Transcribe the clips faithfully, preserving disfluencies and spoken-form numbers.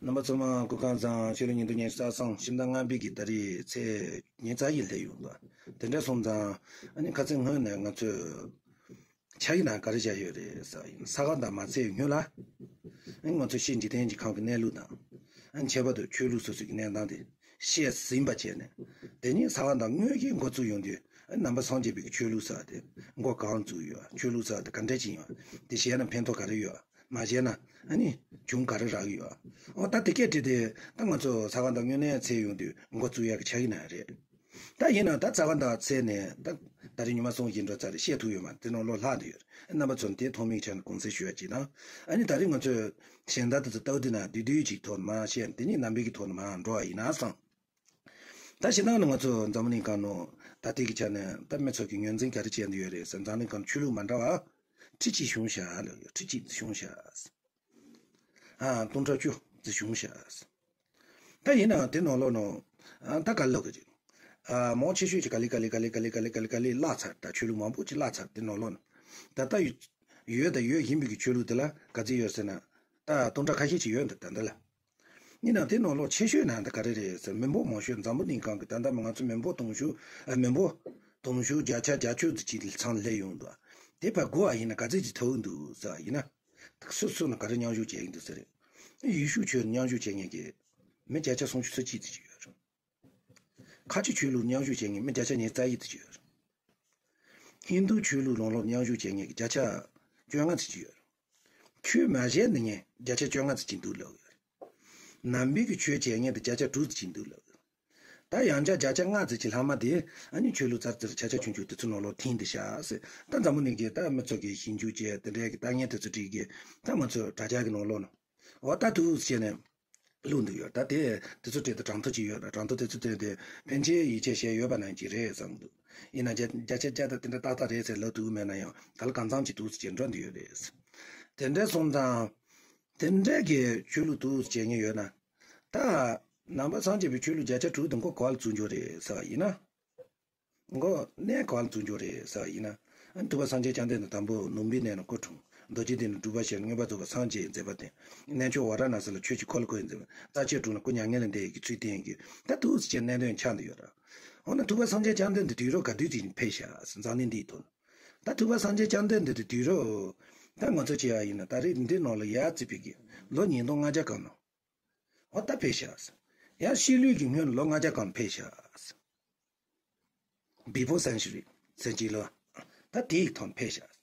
རྣམ་པ་ཚང་མ་སྐུ་ཁམས་བཟང་། ཕྱི་ལོ་ཉིས་སྟོང་ཉི་ཤུ་རྩ་གསུམ་ཕྱི་ཟླ་ལྔ་པའི་གི་ད་རེས་ཚེས་ཉེར་རྩ་ཡི་སླེབས་ཡོང་འདུག་དེ་འདྲ་སོང་ཙང་ཨ་ནི་ཁ་སང་སྔོན་ནས་ང་ཚོས་ཕྱག་ཡིག་ནང་ག་རེ་བཞག་ཡོད་རེད་ཟེར་བ་ཡིན། ས་ག་ཟླ་མ་ཚེས་སྔོན་ལ་ཨ་ནི་ང་ཚོས་ཕྱི་འཇིག་རྟེན་གྱི་ཁམས་ཀྱི་གནས་ལུགས་དང་ཨ་ནི་ཁྱད་པར་དུ་ཆོས་ལུགས་སོ་སོའི་གི་གནས་སྟངས་དེ་ཤེས་ཟིན་པ་བྱས་ནས། དེ་ནས་ས་ག་ཟླ་སྔོན་གྱི་འགོ་བཙུགས་ཡོང་དུས་ཨ་ནི་ནང་པ་སངས་རྒྱས་པའི་གི་ཆོས་ལུགས་ཟེར་བ་དེ་འགོ་གང་བཙུགས་ཡོད། ཆོས་ལུགས་ཟེར་བ་དེ་ག་འདྲ་ཅིག་ཡོད། དེ་བྱས་ན་ཕན་ཐོགས་ག་རེ་ཡོད། མ་བྱས་ན་ཨ་ནི་གྱོང་ག་རེ་རག་གི་ཡོད། འོ་ད་དེ་སྐད་དྲིས་ཏེ་ད་ང་ཚོ་ས་ག་ཟླ་སྔོན་ནས་ཚེས་ཡོང་དུས་འགོ་བཙུགས་ཡག་གི་ཕྱག་ཡིག་ནང་རེད། ད་ཡིན་ན་ད་ས་ག་ཟླ་ཚེས་ནས་ད་ད་རེས་ཉི་མ་གསུམ་བཞི་འགྲོ་ཚར་རེད། བཤད་ཐུབ་ཡོད་མ་རེད། དེ་ནང་ལོགས་ལྷག་བསྡད་ཡོད་རེད། རྣམ་པ་ཚོ་དེ་ཐོག་མའི་ཆ་ནས་དགོངས་སེལ་ཞུ་ཡ་གཅིག་དང་། ཨ་ནི་ད་རེས་ང་ཚོས་གཞན་དག་དེ་ཚོ་ལྟ་བུ་དེ་ན་བསྡུས་བསྡུས་ཅིག་ཐོག་ནས་མར་བཤད། དེ་ནས་རྣམ་པའི་གི་ཐོག་ནས་མར་འགྲོ་བ་ཡིན་ན་བསམ། ད་ཞེ་དྲག་ནི་ང་ཚོ་འཛམ་བུ་གླིང་སྒང་ནང་ད་ལྟའི་གི་ཆ་ནས་ད་མི་ཚོ་གི་ངོས་འཛིན་ག་རེ་བྱས་ནས་ཡོད་རེད་ཟེར། འཛམ་གླིང་སྒང་ཆོས་ལུགས་མ་འདྲ་བ་ཁྲི་གཅིག་བྱུང་ཤག་ལབ་ཡོད། ཁྲི་གཅིག་བྱུང་ཤག་ཨ་སྟོང་ཕྲག་བཅུ་ཙམ་བྱུང་ཤག་ད་ཡིན་ནའང་དེ་ནང་ལོགས་ནང་ཨ་ད་ག་ལབ་གི་ཅིག་ཨ་མང་ཆེ་ཤོས་ཀྱི་ག་ལེ་ག་ལེ་ག་ལེ་བརླག་ཚར། ད་ཆོས་ལུགས་མང་པོ་ཅིག་བརླག་ཚར། དེ་ནང་ལོགས་ནང་ད་ལྟ་ཡོད་ཡོད་དང་ཡོད་བཞིན་པའི་གི་ཆོས་ལུགས་དེ་ལ་ག་ཚོད་ཡོད་ཟེར་ན། ད་སྟོང་ཕྲག་ཁ་ཤས་ཅིག་ཡོད་འདུག་ད་འདི་ལ། ཡིན་ནའང་དེ་ནང་ལོགས་ཆེ་ཤོས་ནང་ད་ག་རེ་རེད་ཟེར། མི་འབོར་མང་ཤོས་འཛམ་བུ་གླིང་སྒང་གི་ད་ལྟ་མི་ང་ཚོ་མི་འབོར་དུང་ཕྱུར་ཨ་མི་འབོར་དུང་ཕྱུར་བརྒྱ་ཆ་བརྒྱད་ཅུ་ཙམ་ཅིག་ཚང་སླེབས་ཡོང་འདུག་དེ་ཕར་བགོ་བ་ཡིན་ན་ག་ཚོད་ཅིག་ཐུབ་འདུག་ཟེར་བ་ཡིན་ན། སོ་སོ་ནས་ག་རེ་མཉམ་ཞུགས་བྱས་ཡིན་འདུག་ཟེར། ཡེ་ཤུ་ཆོས་མཉམ་ཞུགས་བྱེད་མཁན་གྱི་མི་བརྒྱ་ཆ་སུམ་ཅུ་སོ་གཅིག་ཙམ་ཅིག་ཡོད་རེད། ཁ་ཆེ་ཆོས་ལུགས་མཉམ་ཞུགས་བྱེད་མཁན་མི་བརྒྱ་ཆ་ཉེར་རྩ་ཡི་དེ་ཅིག་ཡོད་རེད། ཧིན་རྡུ་ཆོས་ལུགས་རང་ལོགས་མཉམ་ཞུགས་བྱེད་མཁན་གྱི་བརྒྱ་ཆ་བཅོ་ལྔ་ཙམ་ཅིག་ཡོད་རེད། ཆོས་མ་བྱས་ནས་ངས་བརྒྱ་ཆ་བཅོ་ལྔ་ཙམ་ཅིག་འདུག་ལབ་ཡོད་རེད། ནང་པའི་གི་ཆོས་བྱེད་མཁན་དེ་བརྒྱ་ཆ་དྲུག་ཙམ་ཅིག་འདུག་ལབ་ཡོད་རེད། ད་ཡང་བསྐྱར་བརྒྱ་ཆ་ལྔ་ཙམ་ཅིག་ལྷག་མ་དེ་ཨ་ནི་ཆོས་ལུགས་ཙར་ཙིར་ཆ་ཆ་ཆུང་ཆུང་དེ་ཚོ་ནང་ལོགས་ཐིམ་བསྡད་ཤག་ཟེར། ད་འཛམ་བུ་གླིང་གི་ད་མི་ཚོ་གི་ཞིབ་འཇུག་བྱས་དེ་འདྲའི་གི་ལྟ་ངན་དེ་ཚོ་བྲིས་གི་ད་ང་ཚོ་དྲ་རྒྱ་གི་ནང་ལོགས་ནང་འོ་ད་འདུག་ཟེར་ནས། བླུགས་འདུག་ཡོད། ད་དེ་དེ་ཚོ་དྲིས་ཏེ་གྲངས་ཐོ་ཅིག་ཡོད་ལ། གྲངས་ཐོ་དེ་ཚོ་དེ་དེ་ཕན་ཆད་ཡིད་ཆེས་བྱས་ཡོད་པ་ནང་གཅིག་རེད་བསམ་འདུག་ཡིན་ན་བརྒྱ་བརྒྱ་ཆ་བརྒྱ་དང་དེ་འདྲ་ཏག་ཏག་རེད་ཟེར་ལབ་ཐུབ་ཀྱི་མེད་ན་ཡང་ག་ལ་གང་འཚམ་ཅིག་འདུག་ཟེར་བྱས་འགྲོ་འདི་ཡོད་རེད། དེ་འདྲ་སོང་ཙང་དེ་འདྲ་གི་ཆོས་ལུགས་འདུག་ཟེར་བྱས་ངེས་ཡོད་ན། ད་ནང་པ་སངས་རྒྱས་པའི་ཆོས་ལུགས་བརྒྱ་ཆ་དྲུག་དེ་མགོ་ག་ལ་བཙུགས་འགྱོ་རེད་ཟེར་བ་ཡིན་ན། མགོ་གནས་གང་བཙུགས་འགྱོ་རེད་ཟེར་བ་ཡིན་ན། ཐུབ་པ་སངས་རྒྱས་བཅོམ་ལྡན་འདས་དང་པོ་ལུམ་བིའི་གནས་ན་སྐུ་འཁྲུངས། རྡོ་རྗེ་གདན་ནས་སྒྲུབ་པ་བྱས་མངོན་པར་རྫོགས་པར་སངས་རྒྱས་མཛད་པ་དེ། གནས་མཆོག་ཝཱ་ར་ཎ་སི་ལ་ཆོས་ཀྱི་འཁོར་ལོ་བསྐོར་མཛད་པ། རྩ་ཆེན་དྲུང་ལ་སྐུ་མྱ་ངན་ལས་འདས་ཡི་གི་ཚུལ་བསྟན་གྱི་ད་འདུག་ཟེར་བྱས་གནད་དོན་ཆགས་འདི་ཡོད་ར། འོ་ན་ཐུབ་པ་སངས་རྒྱས་བཅོམ་ལྡན་འདས་དུས་རབས་ག་དུས་ཅིག་ཕེབས་ཤག་ཟེར་འཛམ་གླིང་འདིའི་ཐོག་ལ། ད་ཐུབ་པ་སངས་རྒྱས་བཅོམ་ལྡན་འདས་དེ་དུས་རབས་ད་ང་ཚོ་བྱས་པ་ཡིན་ན་ད་རེས་འདི་ནང་ལ་ཡར་བརྩིས་པའི་གི་ལོ་ཉིས་སྟོང་ལྔ་བརྒྱ་གང་ལ། འོ་ད་ཕེབས་ཤག་ཟེར། ཡང་ཤི་ལུས་ཀྱི་སྔོན་ལ་ལོ་ལྔ་བརྒྱ་གང་ཕེབས་ཤག་ཟེར། Before century ཟེར་གྱི་ལོ། ད་དེའི་ཐོག་ཕེབས་ཤག་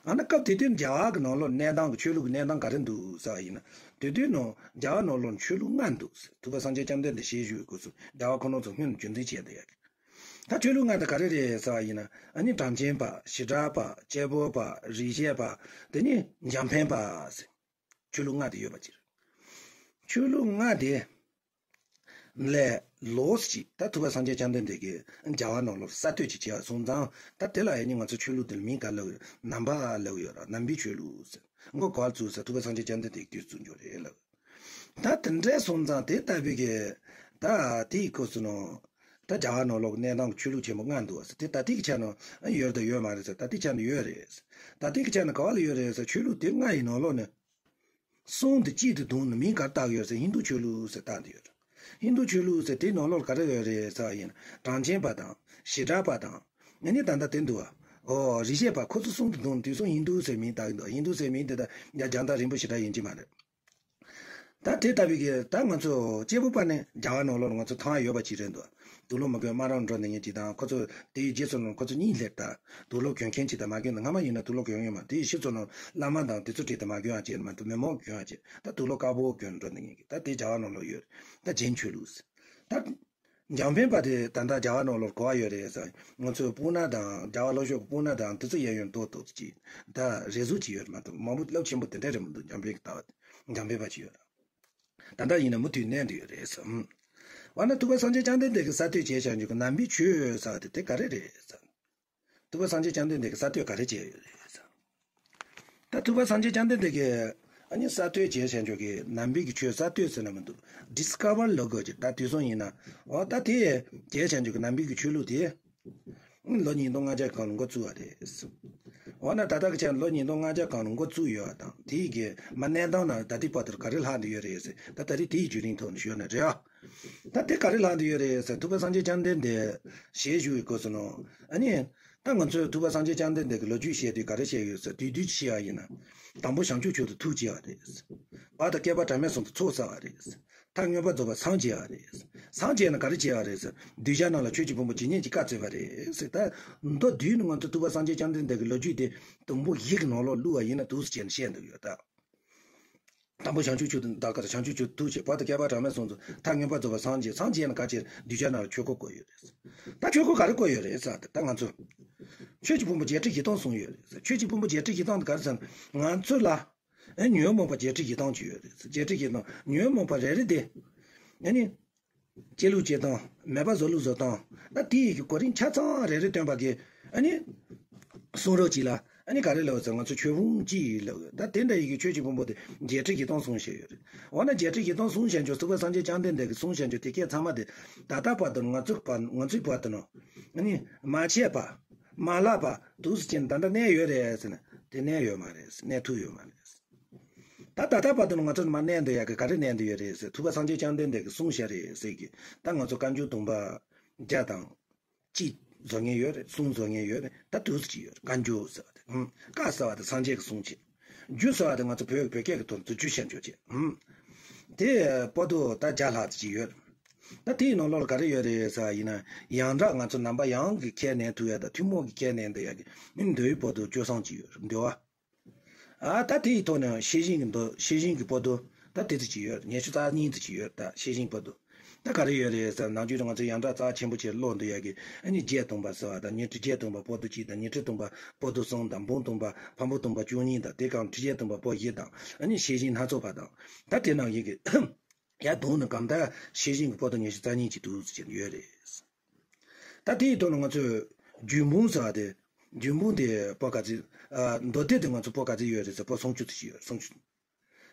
ཨ་ན་སྐབས་དེ་དུས་རྒྱ་གར་གྱི་ནང་ལོགས་གནས་སྟངས་ཀྱི་ཆོས་ལུགས་ཀྱི་གནས་སྟངས་ག་རེ་འདུག་ཟེར་བ་ཡིན་ན། དེ་དུས་ནང་རྒྱ་གར་ནང་ལོགས་ཆོས་ལུགས་ལྔ་འདུག་ཟེར། ཐུབ་པ་སངས་རྒྱས་བཅོམ་ལྡན་འདས་ཞལ་བཞུགས་སྐབས་སུ་རྒྱ་གར་ཁོ་རང་ཚོ་སྔོན་ནས་རྒྱུན་འཛིན་བྱས་བསྡད་ཡག་གི། ད་ཆོས་ལུགས་ལྔ་དེ་ག་རེ་རེད་ཟེར་བ་ཡིན་ན། ཨ་ནི་གྲངས་ཅན་པ། ཞི་དྲག་པ། སྐྱེས་བུ་པ། རིག་བྱེད་པ། དེ་ནི་འཇམ་དཔལ་པ་ཟེར། ཆོས་ལུགས་ལྔ་དེ་ཡོད་པ་ཅིག་ཆོས་ལུགས་ལྔ་དེ་ལས་ལོགས་ཅིག་ད་ཐུབ་པ་སངས་རྒྱས་བཅོམ་ལྡན་འདས་ཀྱིས་རྒྱ་གར་ནང་ལོགས་གསར་གཏོད་ཅིག་བྱས་སོང་ཙང་། ད་དེ་ལ་ཡང་ནི་ང་ཚོ་ཆོས་ལུགས་དེ་ལ་མིང་ག་ལབ་ཡོད། ནང་པ་ལབ་ཡོད་ར། ནང་པའི་ཆོས་ལུགས་ཟེར། མགོ་ག་བར་བཙུགས་ཟེར། ཐུབ་པ་སངས་རྒྱས་བཅོམ་ལྡན་འདས་ཀྱི་དུས་བཙུགས་འགྱོ་རེད་ལབ། ད་དེ་འདྲ་སོང་ཙང་དེ་ལྟ་བུའི་གི་ད་དེའི་སྐབས་སུ་ནང་ད་རྒྱ་གར་ནང་ལོགས་གནས་སྟངས་ཆོས་ལུགས་ཆེན་པོ་ལྔ་འདུག་ཟེར། དེ་ད་ལྟའི་གི་ཆ་ནང་ཡོད་དང་ཡོད་མ་རེད་ཟེར། ད་ལྟའི་ཆ་ནང་ཡོད་རེད་ཟེར། ད་ལྟའི་གི་ཆ་ནང་ག་བ་ལ་ཡོད་རེད་ཟེར། ཆོས་ལུགས་དེ་ལྔ་ཡི་ནང་ལོགས་ནས། གསུམ་དེ་གཅིག་ཏུ་བསྡོམས་ནས་མིང་ག་རེ་བཏགས་ཡོད་ཟེར། ཧིན་རྡུ་ཆོས་ལུགས་ཟེར་བཏགས་འདི་ཡོད་རེད། ཧིན་རྡུ་ཆོས་ལུགས་ཟེར་དེའི་ནང་ལོགས་ག་རེ་ཡོད་རེད་ཟེར་བ་ཡིན་ན། གྲངས་ཅན་པ་དང་། ཞི་དྲག་པ་དང་། ཨ་ནི་ད་ལྟ་དེ་འདུག་བ། ཨོ་རིག་བྱེད་པ། ཁོ་ཚོ་གསུམ་དུ་བསྡོམས་དུས་གསུམ་ཧིན་རྡུ་ཟེར་མིང་བཏགས་འདུག་ཧིན་རྡུ་ཟེར་མིང་དེ་ད་ཡ་རྒྱང་ཐག་རིང་པོ་ཞེ་དྲག་ཡིན་གྱི་མ་རེད། ད་དེ་ལྟ་བུའི་གི་ད་ང་ཚོ་སྐྱེས་བུ་པ་ནི་རྒྱ་གར་ནང་ལོགས་ལ་ང་ཚོ་མཐོང་ཡ་ཡོད་པ་ཅིག་རེད་འདུག་དུག་ལོག་མ་གྱོན་སྨ་ར་འགྲོ་འདི་ངེད་ཅིག་དང་། ཁོ་ཚོ་དེའི་རྗེས་སུ་ལ་ཁོ་ཚོ་གཉིས་སླེབས་ད། དུག་ལོག་གྱོན་མཁན་ཅིག་དང་མ་གྱོན་ནི། སྔ་མ་ཡིན་ན་དུག་ལོག་གྱོན་ཡོད་མ། དེའི་ཕྱི་ཚོ་ནང་བླ་མ་དང་དེ་ཚོ་བྲིས་ཏེ་མ་གྱོན་ཡ་བྱས་མ་གཏོགས་མི་མང་གྱོན་ཡ་བྱས། ད་དུག་ལོག་དཀར་པོ་གྱོན་འགྲོ་འདི་ངེད་ཀྱི་ད་དེ་རྒྱ་གར་ནང་ལོགས་ཡོད། ད་ཇེན་ཆོས་ལུགས་ཟེར། ད་འཇམ་དཔལ་པ་དེ་ད་ལྟ་རྒྱ་གར་ནང་ལོགས་ག་བ་ཡོད་རེད་ཟེར། ང་ཚོའི་སྤུ་ན་དང་རྒྱ་གར་ལྷོ་ཕྱོགས་ཀྱི་སྤུ་ན་དང་དེ་ཚོ་གཡས་གཡོན་ཏོག་ཏོག་ཅིག་ད་རེ་ཟུང་ཅིག་ཡོད་མ་གཏོགས་མང་པོ་རླབས་ཆེན་པོ་དེ་འདྲ་རེད་མི་འདུག་འཇམ་དཔལ་གྱི་ལྟ་བ་དེ། འཇམ་དཔལ་པ་ཅིག་ཡོད་ར། ད་ལྟ་ཡིན་ན་མུ་མཐུད་གནས་འདི་ཡོད་རེད་ཟེར། འོ་ན་ཐུབ་པ་སངས་རྒྱས་བཅོམ་ལྡན་འདས་ཀྱིས་གསར་གཏོད་བྱས་བཞག་རྒྱུ་གི་ནང་པའི་ཆོས་ཟེར་བ་དེ་དེ་ག་རེ་རེད་ཟེར། ཐུབ་པ་སངས་རྒྱས་བཅོམ་ལྡན་འདས་ཀྱིས་གསར་གཏོད་ག་རེ་བྱས་ཡོད་རེད་ཟེར། ད་ཐུབ་པ་སངས་རྒྱས་བཅོམ་ལྡན་འདས་ཀྱིས་ཨ་ནི་གསར་གཏོད་བྱས་བཞག་རྒྱུ་གི་ནང་པའི་གི་ཆོས་གསར་གཏོད་ཟེར་ན་མི་འདུག་ཌིས་ཀ་བར་ལབ་དགོས་ཀྱི། ད་དུས་སང་ཡིན་ན་འོ་ད་དེ་བྱས་བཞག་རྒྱུ་གི་ནང་པའི་གི་ཆོས་ལུགས་དེ་ལོ་ཉིས་སྟོང་ལྔ་བརྒྱ་གང་ལ་འགོ་བཙུགས་པ་རེད། འོ་ན་ད་ལྟ་གི་ཆ་ལོ་ཉིས་སྟོང་ལྔ་བརྒྱ་གང་ལ་འགོ་བཙུགས་ཡོད་པ་དང་དེའི་གི་མ་གནས་སྟངས་ན་ད་ལྟའི་བར་དུ་ག་རེ་ལྷག་འདི་ཡོད་རེད་ཟེར། ད་ད་རེས་དེའི་བརྒྱུད་རིམ་ཐོག་ནས་ཞུས་ན་རེད་ཨ། ད་དེ་ག་རེ་ལྷག་འདི་ཡོད་རེད་ཟེར། ཐུབ་པ་སངས་རྒྱས་བཅོམ་ལྡན་འདས་ཞལ་བཞུགས་པའི་སྐོར་སོང་ནོ། ཨ་ནི། ད་ང་ཚོས་ཐུབ་པ་སངས་རྒྱས་བཅོམ་ལྡན་འདས་ཀྱི་ལོ་རྒྱུས་བཤད་དུས་ག་རེ་བཤད་ཡོད་ཟེར་དུས་དུས་བཤད་པ་ཡིན་ན། དང་པོ་བྱང་ཆུབ་མཆོག་ཏུ་ཐུགས་བསྐྱེད་པ་རེད། བར་དུ་བསྐལ་པ་གྲངས་མེད་གསུམ་དུ་ཚོགས་བསགས་པ་རེད། མཐར་མངོན་པར་རྫོགས་པར་སངས་རྒྱས་པ་རེད། སངས་རྒྱས་ན་ག་རེ་བྱས་པ་རེད་ཟེར། གདུལ་བྱ་རྣམས་ལ་ཆོས་ཀྱི་ཕུང་པོ་ཇི་སྙེད་ཅིག་བཀའ་སྩལ་པ་རེད་ཟེར། ད་མདོར་བསྡུས་ནས་ང་ཚོ་ཐུབ་པ་སངས་རྒྱས་བཅོམ་ལྡན་འདས་ཀྱི་ལོ་རྒྱུས་དེ་དུམ་བུ་བཞི་གི་ནང་ལོགས་བླུགས་པ་ཡིན་ན་འདུག་སེ་བྱས་ནས་བཤད་འདུག་ཡོད་ད། དང་པོ་བྱང་ཆུབ་མཆོག་ཏུ་ད་ག་རེ་བྱང་ཆུབ་མཆོག་ཏུ་ཐུགས་བསྐྱེད། བར་དུ་བསྐལ་པ་གྲངས་མེད་གསུམ་དུ་མཐར་མངོན་པར་རྫོགས་པར་སངས་རྒྱས། སངས་རྒྱས་ན་ག་ཅེ་གདུལ་བྱ་རྣམས་ལ་ཆོས་འཁོར་བསྐོར་ཡོད་རེད། ད་ཆོས་འཁོར་ག་རེ་བསྐོར་ཡོད་རེད་ཟེར་ད་ང་ཚོ། ཆོས་ཀྱི་ཕུང་པོ་བརྒྱད་ཁྲི་བཞི་སྟོང་གསུངས་ཡོད་རེད། ཆོས་ཀྱི་ཕུང་པོ་བརྒྱད་ཁྲི་བཞི་སྟོང་དེ་ག་རེ་ཟེར་ན་ང་ཚོ་ལ། ཨེ་ཉོན་མོངས་པ་བརྒྱད་ཁྲི་བཞི་སྟོང་ཅིག་ཡོད་རེད། བརྒྱད་ཁྲི་བཞི་སྟོང་ཉོན་མོངས་པ་རེ་རེ་དེ། ཨ་ནི། སྐྱེ་ལུགས་སྐྱེ་སྟངས་མེད་པ་བཟོ་ལུགས་བཟོ་སྟངས་ད་དེ་ཡི་གི་གོ་རིམ་ཆ་ཚང་རེ་རེ་སྟོན་པ་གི་ཨ་ནི། གསུང་རབ་ཅིག་ལ་ཨ་ནི་ག་རེ་ལབ་ཟེར་ང་ཚོ་ཆོས་ཕུང་གཅིག་ལབ་ཡོད། ད་དེ་འདྲ་ཡི་གི་ཆོས་ཀྱི་ཕུང་པོ་དེ་བརྒྱད་ཁྲི་བཞི་སྟོང་གསུངས་བཞག་ཡོད་རེད། འོ་ན་བརྒྱད་ཁྲི་བཞི་སྟོང་གསུངས་བཞག་ཆོག་ཐུབ་པ་སངས་རྒྱས་བཅོམ་ལྡན་འདས་ཀྱི་གསུངས་བཞག་ཆོག་དེ་སྐད་ཚང་མ་དེ་ད་ལྟ་བར་དུ་ང་ཚོ་བར་ང་ཚོའི་བར་དུ་ནོ། ཨ་ནི་མ་བྱས་པ་མ་ལབ་པ་འདུག་སེ་བྱས་ནས་ད་ལྟ་གནས་ཡོད་རེད་ཟེར་ན་དེ་གནས་ཡོད་མ་རེད། གནས་ཐུབ་ཡོད་མ་རེད། ད་ད་ལྟ་བར་དུ་ང་ཚོ་མ་གནས་འདི་ཡག་གི་ག་རེ་གནས་འདི་ཡོད་རེད་ཟེར། ཐུབ་པ་སངས་རྒྱས་བཅོམ་ལྡན་འདས་ཀྱིས་གསུངས་བཞག་རེད་ཟེར་གི། ད་ང་ཚོ་བཀའ་འགྱུར་དུམ་པ་བརྒྱ་དང་གཅིག་བཟོ་མཁན་ཡོད་རེད། གསུང་བཟོ་མཁན་ཡོད་རེད། ད་དུས་སུ་ཅིག་ཡོད་རེད། བཀའ་འགྱུར་ཟེར་བ་དེ། ཨུམ། བཀའ་ཟེར་བ་དེ་སངས་རྒྱས་ཀྱིས་གསུངས་བྱས། འགྱུར་ཟེར་བ་དེ་ང་ཚོ་བོད་བོད་སྐད་ཀྱི་ཐོག་ཏུ་འགྱུར་བཤད་འཇོག་བྱས། ཨུམ། དེ་པོ་ཏོ་ད་བརྒྱ་ལྷག་ཅིག་ཡོད་རེད། ད་དེའི་ནང་ལོགས་ལ་ག་རེ་ཡོད་རེད་ཟེར་བ་ཡིན་ན། ཡང་དག་ང་ཚོ་ནང་པ་ཡོངས་ཀྱི་ཁས་ལེན་ཐུབ་ཡ་དང་ཐུན་མོང་གི་ཁས་ལེན་ཐུབ་ཡ་གི་མི་འདོད་པོ་ཏོ་བཅུ་གསུམ་ཅིག་ཡོད་རེད། འདོད་པ། ཨ་ད་དེའི་ཐོག་ནས་ཤེས་བཞིན་གྱི་མདོ། ཤེས་བཞིན་གྱི་པོ་ཏོ། ད་དེ་ཙི་ཅིག་ཡོད། ཉི་ཤུ་རྩ་གཉིས་ཙི་ཅིག་ཡོད། ད་ཤེས་བཞིན་པོ་ཏོ། ད་ག་རེ་ཡོད་རེད་ཟེར་ན་ནམ་རྒྱུན་ང་ཚོ་ཡང་དག་རྩ་ཆེན་པོ་ཆེར་ཀློག་འདོད་ཡ་གི་ཨ་ནི་བརྒྱད་སྟོང་པ་ཟེར་བ་དང་ཉི་ཁྲི་བརྒྱད་སྟོང་པ་པོ་ཏོ་གཅིག་དང་ཉི་ཁྲི་སྟོང་པ་པོ་ཏོ་གསུམ་དང་འབུམ་སྟོང་པ་ཕུང་པོ་སྟོང་པ་བཅུ་གཉིས་དང་དེ་གང་ཁྲི་བརྒྱད་སྟོང་པ་པོ་བཞི་དང་ཨ་ནི་ཤེས་བཞིན་སྣ་ཚོགས་པ་དང་ད་དེ་ནང་བཞིན་གྱི་ཡར་གདོང་ནས་གང་ལྟར་ཤེས་བཞིན་གྱི་པོ་ཏོ་ཉི་ཤུ་རྩ་གཉིས་ཅིག་འདུག་ཟེར་གྱི་ཡོད་རེད། ད་དེའི་ཐོག་ནས་ང་ཚོས་རྒྱུད་འབུམ་ཟེར་བ་དེ། རྒྱུད་འབུམ་དེ་པོ་ག་ཚོད། ཨ། མདོ་སྡེ་དེ་ང་ཚོ་པོ་ག་ཚོད་ཡོད་རེད་ཟེར། པོ་སུམ་ཅུ་ཙམ་ཞིག་ཡོད། སུམ་ཅུ།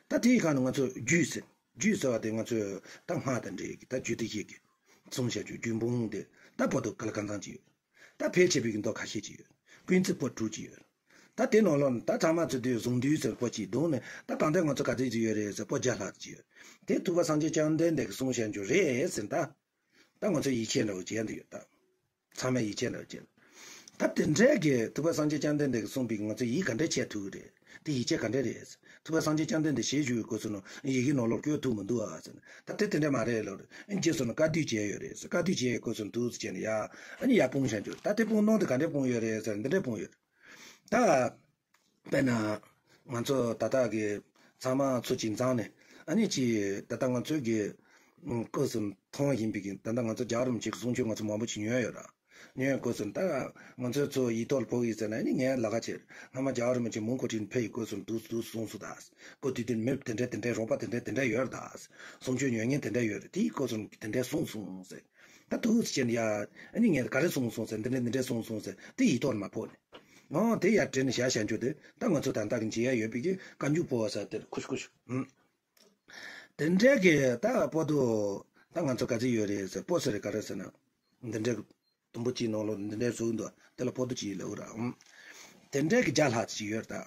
ད་དེའི་སྒང་ནས་ང་ཚོ་རྒྱུད་ཟེར། རྒྱུད་ཟེར་བ་དེ་ང་ཚོས་ད་སྔགས་དང་འབྲེལ་གྱི་ད་རྒྱུད་སྡེ་བཞི་གི་གསུང་བཤད་རྒྱུད་རྒྱུད་འབུམ་དེ་ད་པོ་ཏོ་ག་ལ་གང་འཚམ་ཅིག་ཡོད། ད་ཕལ་ཆེ་བའི་གི་མདོ་ཁ་ཤས་ཅིག་ཡོད། ཀུན་བརྩེགས་པོ་དྲུག་ཅིག་ཡོད། ད་དེ་ནང་ལོགས་ནས་ད་ཚང་མ་ཚོ་དུས་གཟུངས་འདུས་ཟེར་པོ་ཅིག་གདོང་ནས་ད་གང་ལྟར་ང་ཚོ་ག་ཚོད་ཅིག་ཡོད་རེད་ཟེར། པོ་བརྒྱ་ལྷག་ཅིག་ཡོད། དེ་ཐུབ་པ་སངས་རྒྱས་བཅོམ་ལྡན་འདས་ཀྱི་གསུང་བཤད་རྒྱུད་རེད་ཟེར་ད། ད་ང་ཚོ་ཡིད་ཆེས་འདྲ་བོ་བྱས་འདུག་ཡོད་ད། ཚང་མས་ཡིད་ཆེས་འདྲ་བོ་བྱས། ད་དེ་འདྲའི་གི་ཐུབ་པ་སངས་རྒྱས་བཅོམ་ལྡན་འདས་ཀྱིས་གསུངས་པའི་ང་ཚོ་ཡིད་ག་འདྲ་ཆེས་ཐུབ་ཀྱི་རེད། དེ་ཡིད་ཆེས་ག་འདྲ་རེད། ཐུབ་པ་སངས་རྒྱས་བཅོམ་ལྡན་འདས་ཞལ་བཞུགས་པའི་སྐོར་སོང་ནོ་ཡི་གེ་ནང་ལོགས་བཀོད་ཐུབ་མི་འདུག་ཨ་ཟེར་ན། ད་དེ་དེ་འདྲ་མ་རེད་ལབ་རེད། རྗེས་སུ་ནི་བཀའ་བསྡུ་བྱས་ཡོད་རེད་ཟེར། བཀའ་བསྡུ་བྱས་ཡོད་སྐོར་སོང་འདུག་ཟེར་བྱས་ནས་ཡ། ཨ་ནི་ཡར་སྤུངས་བཞག་འཇོག་ད་དེ་སྤུངས་ནོ་དེ་ག་འདྲ་སྤུངས་ཡོད་རེད་ཟེར་ན་འདི་འདྲ་སྤུངས་ཡོད་རེད། ད། དཔེར་ན། ང་ཚོ་ད་ལྟ་གི་ཚང་མ་ཚོ་གཅིག་མཚུངས་ནས་ཨ་ནི་ཅི་ད་ལྟ་ང་ཚོའི་གི་སྐབས་སུ་མཐོང་བཞིན་པའི་གི་ད་ལྟ་ང་ཚོ་རྒྱལ་བ་རིན་པོ་ཆེ་གི་གསུང་ཆོས་ང་ཚོ་མང་པོ་ཅིག་ཉོན་ཡོད་ར། ཉོན་ཡོད་སྐབས་སུ་ད་ང་ཚོའི་ཚོ་ཡིག་ཐོག་ལ་ཕོག་ཡིན་ཟེར་ན་ཨ་ནི་ངས་ལ་ཁ་ཆེར་སྔ་མ་རྒྱལ་བ་རིན་པོ་ཆེ་མོན་གྷོ་ཁྲིད་ཕེབས་ཡི་སྐབས་སུ་འདུག་འདུག་གསུངས་སོང་ད། སྐབས་དེ་དུས་མི་དེ་འདྲ་དེ་འདྲ་རོགས་པ་དེ་འདྲ་དེ་འདྲ་ཡོད་ར་ད། གསུང་ཆོས་ཉོན་མཁན་དེ་འདྲ་ཡོད་རེད། དེའི་སྐབས་སུ་དེ་འདྲ་གསུངས་སོང་ཟེར། ད་དུས་ཚོད་ཅན་ཡ། ཨ་ནི་ངས་ག་རེ་གསུངས་སོང་ཟེར་འདི་འདྲ་འདི་འདྲ་གསུངས་སོང་ཟེར་དེ་ཡིག་ཐོག་ལ་མ་ཕོག་ནས། འོ་དེ་ཡར་དྲན་ནས་བཞག་བཞག་འཇོག་དེ་ད་ང་ཚོ་ད་ལྟ་གི་མཇལ་ཡ་ཡོད་པའི་གི་བཀའ་འགྱུར་པོ་ཟེར་དེ་ཁུ་ཤུ་ཁུ་ཤུ། ཨུམ། དེ་འདྲའི་གི་ད་པོ་ཏོ། ད་ང་ཚོ་ག་ཚོད་ཡོད་རེད་ཟེར། པོ་ཟེར་རེད་ག་རེ་ཟེར་ན། འདི་འདྲའི་གི་དུམ་བུ་གཅིག་ནང་ལོགས་འདི་འདྲའི་བཟོས་འདུག་དེ་ལ་པོ་ཏོ་གཅིག་ལབ་ར། ཨུམ། དེ་འདྲའི་གི་བརྒྱ་ལྷག་ཅིག་ཡོད་རེད་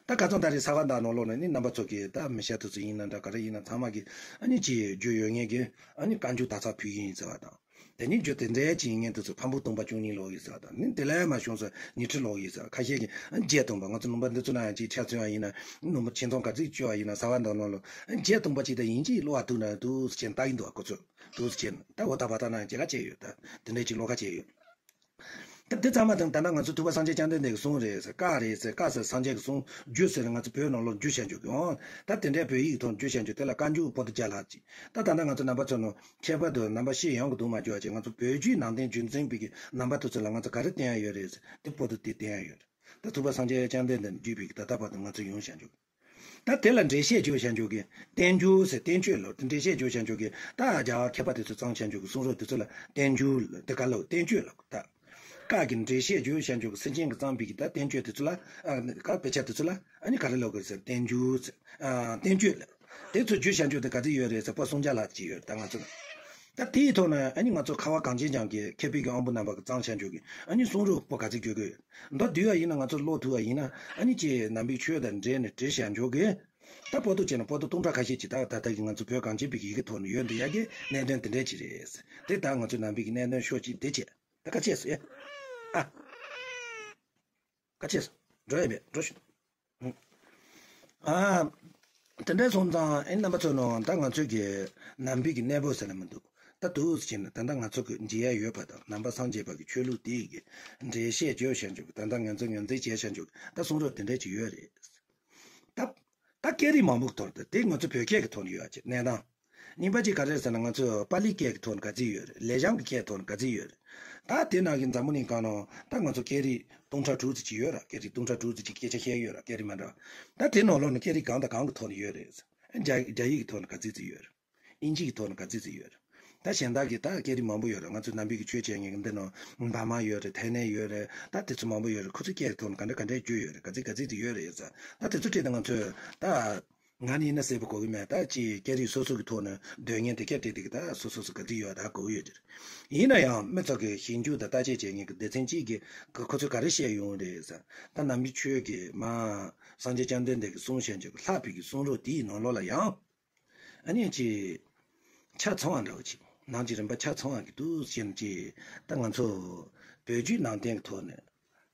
ད། ད་ཁ་སང་ད་རེས་ས་ག་ཟླ་ནང་ལོགས་ནས་ནི་རྣམ་པ་ཚོ་གིས་ད་མི་ཤ་དུ་ཚོད་ཡིན་ན་འདྲ་ག་རེ་ཡིན་ན་ཚང་མ་གིས་ཨ་ནི་ཅིག་རྒྱུས་ཡོད་མཁན་གྱིས་ཨ་ནི་བཀའ་འགྱུར་དག་ཚགས་ཕུལ་གྱི་ཡིན་ཟེར་བ་དང་། དེ་ནས་རྒྱུ་དེ་འདྲའི་ཅིག་ཡིན་མཁན་དེ་ཚོ་ཕམ་པུ་སྟོང་པ་བཅུ་གཉིས་ཀློག་ཡིན་ཟེར་བ་དང་ནི་དེ་ལས་མ་བྱུང་ཟེར་ཉི་ཁྲི་ཀློག་ཡིན་ཟེར་བ། ཁ་ཤས་ཀྱིས་བརྒྱད་སྟོང་པ་ང་ཚོ་ནུམ་པ་འདི་ཚོ་ན་ཡང་ཅིག་ཆ་མཚོན་བ་ཡིན་ན་ནུམ་པ་ཆེ་མཐོང་ག་ཚིག་བཅོས་པ་ཡིན་ན་ཟ་བ་འདང་ནང་ལོ་བརྒྱད་སྟོང་པ་ཅིག་ད་ཡིན་གཅིག་ཀློག་པ་ཐུག་ན་འདུག་ཟེར་ན་ལྟ་ཡིན་འདུག་གོ་ཚོད་འདུག་ཟེར་ན་ད་འོ་ད་བ་ད་ན་ཅི་ག་བྱས་ཡོད་ད་དེ་འདྲའི་ཅིག་ཀློག་ཁ་བྱས་ཡོད། ད་འདི་ཚང་མ་དང་ད་ལྟ་ང་ཚོ་ཐུབ་པ་སངས་རྒྱས་བཅོམ་ལྡན་འདས་ཀྱི་གསུང་རེད་ཟེར། བཀའ་རེད་ཟེར། བཀའ་ཟེར་སངས་རྒྱས་ཀྱི་གསུང་རྒྱུད་ཟེར་ང་ཚོ་བོད་ནང་ལོགས་རྒྱུད་བཤད་འཇོག་གི་འོང་། ད་དེ་འདྲའི་བོད་ཡིག་ཐོག་རྒྱུད་བཤད་འཇོག་དེ་ལ་བཀའ་འགྱུར་པོ་ཏོ་བརྒྱ་ལྷག་ཅིག་ད་ད་ལྟ་ང་ཚོ་རྣམ་པ་ཚོ་ནང་ཁྱད་པར་དུ་རྣམ་པ་ཤེས་ཡོང་གི་འདུག་མ་བརྗོད་ཅིག་ང་ཚོ་བོད་བརྒྱུད་ནང་བསྟན་རྒྱུན་འཛིན་པའི་གི་རྣམ་པ་དེ་ཚོ་ལ་ང་ཚོ་ག་རེ་བསྟན་ཡ་ཡོད་རེད་ཟེར་དེ་པོ་ཏོ་དེ་བསྟན་ཡ་ཡོད་རེད། ད་ཐུབ་པ་སངས་རྒྱས་བཅོམ་ལྡན་འདས་བརྒྱུད་པའི་གི་ད་ལྟ་བར་དུ་ང་ཚོ་ཡོང་བཤད་འཇོག་ད་དེ་ལ་འགྲེལ་བཤད་བརྗོད་བྱ་འཇོག་གི་བསྟན་འགྱུར་ཟེར་བསྟན་བཅོས་ལ་འགྲེལ་བཤད་བརྗོད་བྱ་འཇོག་གི་ད་རྒྱ་གར་མཁས་པ་དེ་ཚོ་གཙང་བྱ་འཇོག་གི་གསུང་རབ་དེ་ཚོ་ལ་བསྟན་འགྱུར་དེ་ག་ལ་བསྟན་བཅོས་ལ་ད། བཀའ་གི་འགྲེལ་བཤད་བརྗོད་བྱ་འཇོག་གི་སེམས་ཅན་གྱི་གཙང་པའི་གི་ད་བསྟན་བཅོས་དེ་ཚོ་ལ་ཨ་བཀའ་དཔེ་ཆ་དེ་ཚོ་ལ་ཨ་ནི་ག་རེ་ལབ་དགོས་ཟེར་བསྟན་འགྱུར་ཟེར་ཨ་བསྟན་བཅོས་ལ་དེ་ཚོ་བརྗོད་བྱ་འཇོག་དེ་ག་ཚོད་ཡོད་རེད་ཟེར་པོ་སུམ་བརྒྱ་ལྷག་ཅིག་ཡོད་ད་ང་ཚོ་ལ། ད་དེའི་ཐོག་ནས་ཨ་ནི་ང་ཚོ་ཁ་བ་གངས་ཅན་ལྗོངས་ཀྱི་མཁས་པའི་གི་དབང་པོ་རྣམ་པ་གི་གཙང་ཆ་འཇོག་གི་ཨ་ནི་གསུང་རབ་པོ་ག་ཚོད་བརྗོད་གི་ཡོད། མདོར་བསྡུས་པ་ཡིན་ན་ང་ཚོ་ཀློག་ཐུབ་པ་ཡིན་ན་ཨ་ནི་ཅིག་ནང་པའི་ཆོས་དང་འབྲེལ་ནས་འབྲེལ་བཞག་འཇོག་གི་ད་པོ་ཏོ་བྱས་ན་པོ་ཏོ་སྟོང་ཕྲག་ཁ་ཤས་ཅིག་ད་ད་ལྟ་གི་ང་ཚོ་བོད་གངས་ཅན་པའི་གི་ཡི་གེ་ཐོག་ནས་ཡོད་འདི་ཡ་གི་གནད་དོན་དེ་འདྲས་ཅིག་རེད། དེ་ད་ང་ཚོ་ནང་པའི་གི་གནད་དོན་ཤོག་ཅིག་དེ་བྱས། ད་ག་ཅེས་སོ་ཡ། ཨ། ག་ཅེས་སོ། འགྲོ་ཡ་མེད་འགྲོ་ཤོག་ཨ། དེ་འདྲ་སོང་ཙང་ཨེ་རྣམ་པ་ཚོ་ནང་ད་ང་ཚོའི་གི་ནང་པའི་གི་གནས་བབ་ཟེར་ན་མི་འདུག་ད་འདུག་ཟེར་ན་ད་ལྟ་ང་ཚོ་གི་མཇལ་ཡ་ཡོད་པ་དང་ནང་པ་སངས་རྒྱས་པ་གི་ཆོས་ལུགས་དེའི་གི་འགྲེལ་བཤད་བརྗོད་བྱ་འཇུག་ད་ལྟ་ང་ཚོ་ངོས་འཛིན་བྱས་བྱ་འཇུག་ད་གསུང་རབ་དེ་འདྲ་ཅིག་ཡོད་རེད། ད་ད་སྐད་རིགས་མང་པོ་གི་ཐོག་ཏུ་དེ་ང་ཚོ་བོད་སྐད་གི་ཐོག་ནས་ཡོད་ཅེས་གནས་སྟངས། གཉིས་པ་གཅིག་ག་རེ་ཟེར་ན་ང་ཚོས་པཱ་ལིའི་སྐད་ཀྱི་ཐོག་ནས་ག་ཚོད་ཡོད་རེད། ལེགས་བྱང་གི་སྐད་ཐོག་ནས་ག་ཚོད་ཡོད་རེད། ད་དེ་ནང་གི་འཛམ་བུ་གླིང་གང་ནང་ད་ང་ཚོ་སྐད་རིགས་སྟོང་ཕྲག་དྲུག་ཙམ་ཅིག་ཡོད་ར། སྐད་རིགས་སྟོང་ཕྲག་དྲུག་ཙམ་ཅིག་སྐད་ཆ་བཤད་ཡོད་ར། སྐད་རིགས་མ་འདྲ་བ། ད་དེ་ནང་ལོགས་ནས་སྐད་རིགས་གང་དང་གང་གི་ཐོག་ནས་ཡོད་རེད། རྒྱ་རྒྱ་ཡིག་གི་ཐོག་ནས་ག་ཚོད་ཙམ་ཡོད་རེད། ཨིན་ཇི་གི་ཐོག་ནས་ག་ཚོད་ཙམ་ཡོད་རེད། ད་གཞན་དག་གི་ད་སྐད་རིགས་མང་པོ་ཡོད་རེད། ང་ཚོ་ནང་པའི་གི་ཆོས་བྱེད་མཁན་གི་འདི་ནང་འབར་མ་ཡོད་རེད། ཐའི་ལེན་ཡོད་རེད། ད་དེ་ཚོ་མང་པོ་ཡོད་རེད། ཁོ་ཚོའི་སྐད་ཀྱི་ཐོག་ནས་ག་འདྲ་ག་འདྲ་བརྗོད་ཡོད་རེད། ག་ཚོད་ག་ཚོད་ཙམ་ཡོད་རེད་ཟེར། ད་དེ་ཚོ་ཁྲིད་དུ་ང་ཚོས་ད། ང་ནི་ཡིན་ན་གསལ་པོ་གོ་གི་མེད། ད་ཅིག་སྐད་རིགས་སོ་སོ་གི་ཐོག་ནས་སྡོད་མཁན་དེ་སྐད་བྲིས་དེ་གི་ད་སོ་སོ་སོ་ག་དུས་ཡོད་ད་གོ་གི་ཡོད་དེ། ཡིན་ན་ཡང་མི་ཚོ་གི་ཞིབ་འཇུག་དང་བརྟག་དཔྱད་བྱེད་མཁན་གི་སྡེ་ཚན་གཅིག་གིས་ཁོ་ཚོས་ག་རེ་བཤད་ཡོང་རེད་ཟེར། ད་ནང་པའི་ཆོས་ཀྱི་མ་སངས་རྒྱས་བཅོམ་ལྡན་འདས་ཀྱི་གསུང་བཤད་འཇོག་གི་ལྷག་པའི་གི་གསུང་རབ་དེའི་ནང་ལོགས་ལ་ཡང་ཨ་ནི་ཅིག་ཆ་ཚང་བ་འདྲ་བོ་ཅིག་ནང་གི་རིམ་པ་ཆ་ཚང་བ་གི་འདུག་ཟེར་ནས་ཅིག་ད་ང་ཚོ་བོད་བརྒྱུད་ནང་བསྟན་གི་ཐོག་ནས།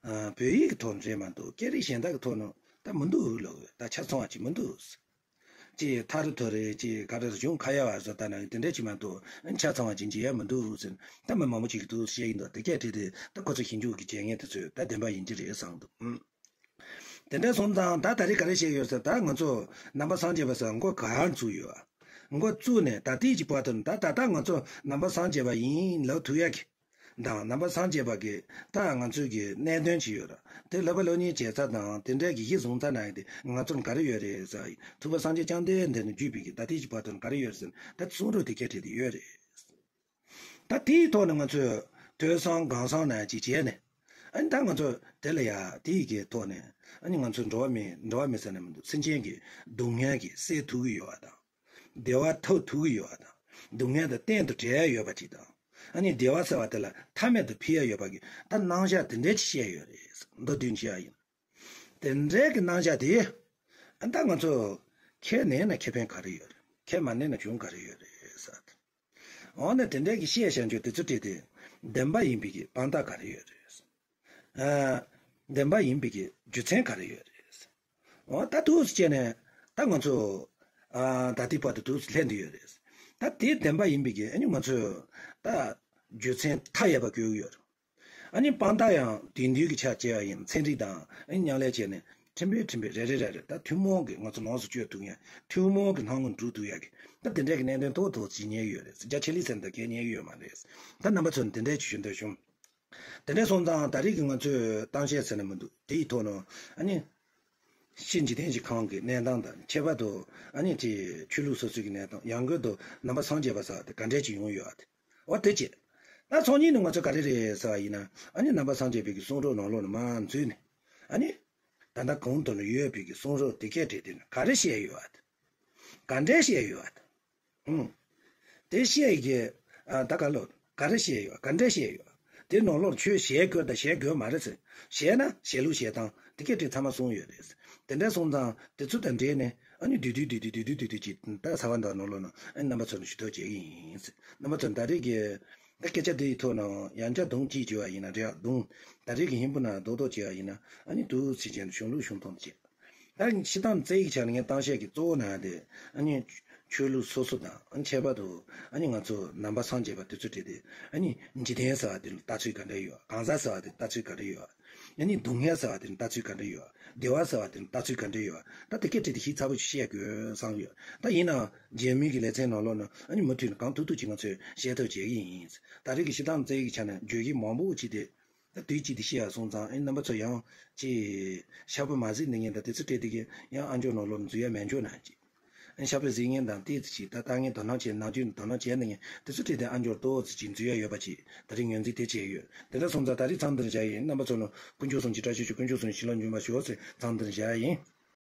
ཨ། བོད་ཡིག་གི་ཐོག་ནས་རེད་མ་གཏོགས་སྐད་རིགས་གཞན་དག་གི་ཐོག་ནས་ད་མི་འདུག་ལབ་ཡོད། ད་ཆ་ཚང་བ་ཅིག་མི་འདུག་ཅེས་ཐ་རུ་ཐོ་རེ་ཅེས་ག་རེ་གཞུང་ཁ་ཡ་བ་བཟོ་ལྟ་ན་དེ་འདྲ་ཅིག་མ་གཏོགས་ཆ་ཚང་བ་ཅིག་མཇལ་ཡ་མི་འདུག་ཟེར། ད་མི་མང་པོ་ཅིག་གིས་འདུག་བཤད་ཀྱི་འདུག་དེ་སྐད་བྲིས་ཏེ་ད་ཁོ་ཚོ་ཞིབ་འཇུག་གི་བྱེད་མཁན་དེ་ཚོས་ད་བདེན་པ་ཡིན་གྱི་རེད་བསམ་འདུག་ཨང་། དེ་འདྲ་སོང་ཙང་ད་ད་རེས་ག་རེ་བཤད་ཡོད་ཟེར། ད་ང་ཚོ་ནང་པ་སངས་རྒྱས་པ་ཟེར་མགོ་ག་བར་བཙུགས་ཡོད། མགོ་བཙུགས་ནས་ད་ལྟའི་ཅིག་བར་དུ་ད་ད་ལྟ་ང་ཚོ་ནང་པ་སངས་རྒྱས་པ་ཡིན་ལབ་ཐུབ་ཡ་གི་དང་ནང་པ་སངས་རྒྱས་པ་གི་ད་ང་ཚོའི་གི་གནད་དོན་ཅིག་ཡོད་ར། དེ་ལབ་པ་ལོ་གཉིས་བྱས་ཚར་དང་དེ་འདྲའི་གི་གཞི་བཟུང་ཚར་ན་ཡང་དེ་ང་ཚོར་ག་རེ་ཡོད་རེད་ཟེར་ཡིན། ཐུབ་པ་སངས་རྒྱས་བཅོམ་ལྡན་འདས་ནས་བརྒྱུད་པའི་གི་ད་ལྟའི་གི་བར་དུ་ག་རེ་ཡོད་རེད་ཟེར་ན་ད་གསུང་རབ་དེ་སྐད་བྲིས་དེ་ཡོད་རེད། ད་དེའི་ཐོག་ནས་ང་ཚོས་ཐོས་བསམ་སྒོམ་གསུམ་ནང་ཅིག་བྱས་ནས་ཨ་ནི་ད་ང་ཚོ་དེ་ལ་ཡ་དེའི་གི་ཐོག་ནས་ཨ་ནི་ང་ཚོ་འགྲོ་བ་མི་འགྲོ་བ་མི་ཟེར་ན་མི་འདུག་སེམས་ཅན་གི་སྡུག་བསྔལ་གི་སེལ་ཐུབ་ཀྱི་ཡོད་པ་དང་། བདེ་བ་ཐོབ་ཐུབ་ཀྱི་ཡོད་པ་དང་། སྡུག་བསྔལ་དང་གཏན་དུ་བྲལ་ཡ་ཡོད་པ་ཅིག་དང་། ཨ་ནི་བདེ་བ་ཟེར་བ་དེ་ལ་མཐའ་མེད་དུ་འཕེལ་ཡ་ཡོད་པ་གི་ད་རྣམ་གཞག་དེ་འདྲའི་ཅིག་བཤད་ཡོད་རེད། མདོར་བསྡུས་བཤད་ཡ་ཡིན། དེ་འདྲའི་གི་རྣམ་གཞག་དེ་ཨ་ད་ང་ཚོ་ཁས་ལེན་ན་ཁེ་ཕན་ག་རེ་ཡོད་རེད། ཁས་མ་ལེན་ན་གྱོང་ག་རེ་ཡོད་རེད་ཟེར། འོ་ན་དེ་འདྲའི་གི་བཤད་བྱ་འཇུག་དེ་ཚོ་བྲིས་ཏེ་བདེན་པ་ཡིན་པའི་གི་དཔང་རྟགས་ག་རེ་ཡོད་རེད། ཨ། བདེན་པ་ཡིན་པའི་གི་རྒྱུ་མཚན་ག་རེ་ཡོད་རེད། འོ་ད་འདུག་སེ་བྱས་ནས་ད་ང་ཚོ་ཨ་ད་ལྟའི་བར་དུ་འདུག་སེ་ལྷན་དུ་ཡོད་རེད། ད་དེ་བདེན་པ་ཡིན་པའི་གི་ཨ་ནི་ང་ཚོས་ད་རྒྱུ་མཚན་མཐའ་ཡས་པ་དགོས་ཀྱི་ཡོད་རེད། ཨ་ནི་དཔང་རྟགས་ཡང་དེང་དུས་ཀྱི་ཆ་བྱས་པ་ཡིན་ཚན་རིག་དང་ཨ་ནི་མཉམ་ལས་བྱས་ནས་ཕྲན་བུ་ཕྲན་བུ་རེ་རེ་རེ་རེ་ད་ཐུན་མོང་གི་ང་ཚོ་ལོངས་སུ་སྤྱོད་ཐུབ་ཡ་ཐུན་མོང་གི་སྣང་ངོར་འགྲོ་ཐུབ་ཡ་གི་ད་དེ་འདྲའི་གི་གནད་དོན་ཏོག་ཏོག་ཅིག་ཉན་ཡོད་རེད། རྒྱ་ཆེ་ལི་ཟེར་ན་ད་གས་ཉན་ཡོད་མ་རེད། ད་རྣམ་པ་ཚོ་ནི་དེ་འདྲའི་ཅིག་ཞུ་འདོད་བྱུང་། དེ་འདྲ་སོང་ཙང་ད་རེས་ཀྱི་ང་ཚོས་གཏམ་བཤད་ཟེར་ན་མི་འདུག་དེའི་ཐོག་ནས་ཨ་ནི། ཕྱི་འཇིག་རྟེན་གྱི་ཁམས་ཀྱི་གནས་སྟངས་དང་ཁྱད་པར་དུ་ཨ་ནི་དེ་ཆོས་ལུགས་སོ་སོའི་གི་གནས་སྟངས་ཡང་སྒོས་དུ་ནང་པ་སངས་རྒྱས་པ་ཟེར་བ་དེ་ག་འདྲས་ཅིག་ཡོང་ཡོད་པ་དེ། འོ་དེ་བྱས། ད་ཚོགས་གཉིས་ནི་ང་ཚོ་ག་རེ་རེད་ཟེར་བ་ཡིན་ན་ཨ་ནི་ནང་པ་སངས་རྒྱས་པའི་གི་གསུང་རབ་ནང་ལོགས་ནས་མར་འཛུལ་ནས་ཨ་ནི། ད་ལྟ་གོང་དུ་ནས་ཡོད་པའི་གི་གསུང་རབ་དེ་སྐད་བྲིས་དེ་ནི་ག་རེ་བཤད་ཡོད་པ་དེ། ག་འདྲས་བཤད་ཡོད་པ་དེ། ཨུང་། དེ་བཤད་ཀྱི་ཨ་ད་ག་ལོ་ག་རེ་བཤད་ཡོད་ག་འདྲ་བཤད་ཡོད། དེ་ནང་ལོགས་ཆོས་བཤད་དགོས་དང་བཤད་དགོས་མ་རེད་ཟེར། བཤད་ན་བཤད་ལུགས་བཤད་སྟངས་དེ་སྐད་དེ་ཚང་མ་གསུངས་ཡོད་རེད། དེ་འདྲ་སོང་ཙང་དེ་ཚོ་དང་འབྲེལ་ནས་ཨ་ནི་བསྡུས་བསྡུས་བསྡུས་བསྡུས་བསྡུས་བསྡུས་བསྡུས་ཀྱིས་ད་ཚ་བ་འདའ་ནང་ལོགས་ན་ཨ་ནི་རྣམ་པ་ཚོ་ནས་ཞུ་གཏུག་བྱེད་ཀྱི་ཡིན། རྣམ་པ་ཚོ་ད་རེས་ཀྱི་ད་སྐད་ཆ་དེ་ཡི་ཐོག་ནས་ཡང་བསྐྱར་རྡུང་གཅིག་བྱས་པ་ཡིན་ན་རེད་རྡུང་ད་རེས་ཀྱི་ཧིན་བུ་ན་རྡོག་རྡོག་བྱས་པ་ཡིན་ན་ཨ་ནི་དུ་ཚིག་ཅན་གཞུང་ལུགས་གཞུང་མཐོང་བྱེད། ད་སྤྱིར་བཏང་རྩ་བའི་ཆ་ནས་ངས་གཏམ་བཤད་ཀྱི་གཙོ་བོ་ནང་དེ་ཨ་ནི་ཆོས་ལུགས་སོ་སོ་དང་ཨ་ནི་ཁྱད་པར་དུ་ཨ་ནི་ང་ཚོ་ནང་པ་སངས་རྒྱས་པ་དེ་ཚོ་བྲིས་ཏེ་ཨ་ནི་འཇིག་རྟེན་ཟེར་བ་དེ་ལ་ལྟ་ཚུལ་ག་འདྲ་ཡོད། གང་ཟག་ཟེར་བ་དེ་ལ་ལྟ་ཚུལ་ག་འདྲ་ཡོད། ཨ་ནི་སྡུག་བསྔལ་ཟེར་བ་དེ་ལ་ལྟ་ཚུལ་ག་འདྲ་ཡོད། བདེ་བ་ཟེར་བ་དེ་ལ་ལྟ་ཚུལ་ག་འདྲ་ཡོད། ད་དེ་སྐད་བྲིས་ཏེ་ཞིབ་ཚགས་པོ་ཞིག་བཤད་དགོས་བསམ་ཡོད། ད་ཡིན་ནའང་རྗེས་མའི་གི་ལེ་ཚན་ནང་ལོགས་ནང་ཨ་ནི་མུ་མཐུད་ནས་གང་ཐུབ་ཐུབ་ཅིག་ང་ཚོས་བཤད་ཐབས་བྱེད་ཀྱི་ཡིན། ད་རེས་ཀྱི་སྤྱིར་བཏང་རྩ་བའི་ཆ་ནས་བརྗོད་གཞི་མང་པོ་ཅིག་དེ། ད་དུས་གཅིག་ཏུ་བཤད་ཡ་སོང་ཙང་ཨེ་རྣམ་པ་ཚོ་ཡང་ཅིག་ཤ་པོ་མ་གཟིགས་ནས་ངས་ད་དེ་ཚོ་སྤྲད་དེ་གི་ཡང་ཨ་མཆོག་ནང་ལོགས་འཛུལ་ཡ་མེད་འཇོག་ན་ཅིག་ཨེ་ཤ་པོ་གཟིགས་མཁན་དང་ཏོག་ཙམ་ཅིག་ད་ལྟ་ངས་དོ་སྣང་བྱས་ནང་ཆོས་དོ་སྣང་བྱས་ནས་ངས་དེ་ཚོ་སྤྲད་དེ་ཨ་མཆོག་ཏོག་ཙམ་ཅིག་འཛུལ་ཡ་ཡོད་པ་ཅིག་ད་རེས་ངོས་འཛིན་དེ་བྱས་ཡོད། དེ་འདྲ་སོང་ཙང་ད་རེས་མཚམས་འདིར་བཞག་ཡིན། རྣམ་པ་ཚོ་ལ་དཀོན་མཆོག་གསུམ་གྱི་བཀྲ་ཤིས་ཤོག་དཀོན་མཆོག་གསུམ་གྱི་བྱིན་རླབས་འབྱུང་བར་ཤོག་ཟེར་མཚམས་འདིར་བཞག་ཡིན།